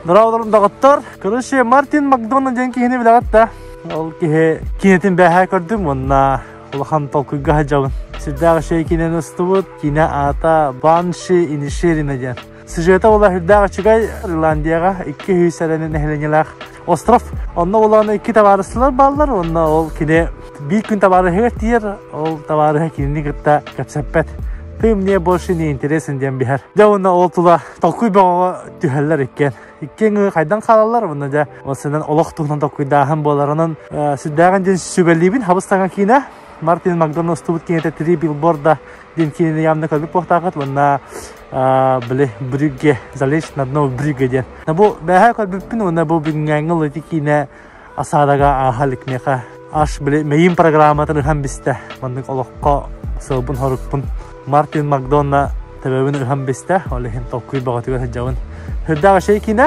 Дорооболорун доҕоттор. Короче, Мартин Макдональд диэн киһини билэҕит да? Ол киһи киинэтин бээһээ көрдүм уонна улахан толкуйга сылдьабын. Сүрдээх үчүгэй киинэни устубут. Киинэ аата Банши Инишерина диэн. Сюжета була сүрдээх үчүгэй Ирландияҕа 200 эрэнэ нэһилиэнньэлээх остров. Онно булан икки табаарыстылар бааллар. Онно ол кини биир күн табаарыһыгар тиийэр, ол табаарыһа кинини кытта кэпсэппэт. Ты мне больше не интересен диэн биһэр. Дьэ уонна ол тула толкуй бөҕөҕө түһэллэр иккиэн. Иккиэн хайдан хаалаллар уонна дьэ ол олох туһунан толкуйдааһын буоларынан сүрдээҕин диэн сүбэлиибин хабыс таҥа киинэ Мартин Макдональд устубут киинэтэ Три билборда диэн киинэни явно көрбүт буолуохтааххыт уонна били Брюгге залечь на дно Брюгге диэн. Бу бэһээ көрбүппүн уонна бу бүгүҥҥээҥҥи ылыти киинэ осадага ааһа илик миэхэ аш били мэйим программатын ыһан бистэ. Маннык олоххо сылбын хорукпун Мартин Макдонна төбөбүн ыһан бистэ. Ол иһин толкуй бөҕөтүгэр сылдьабын. Үрдээх үчүгэй киинэ.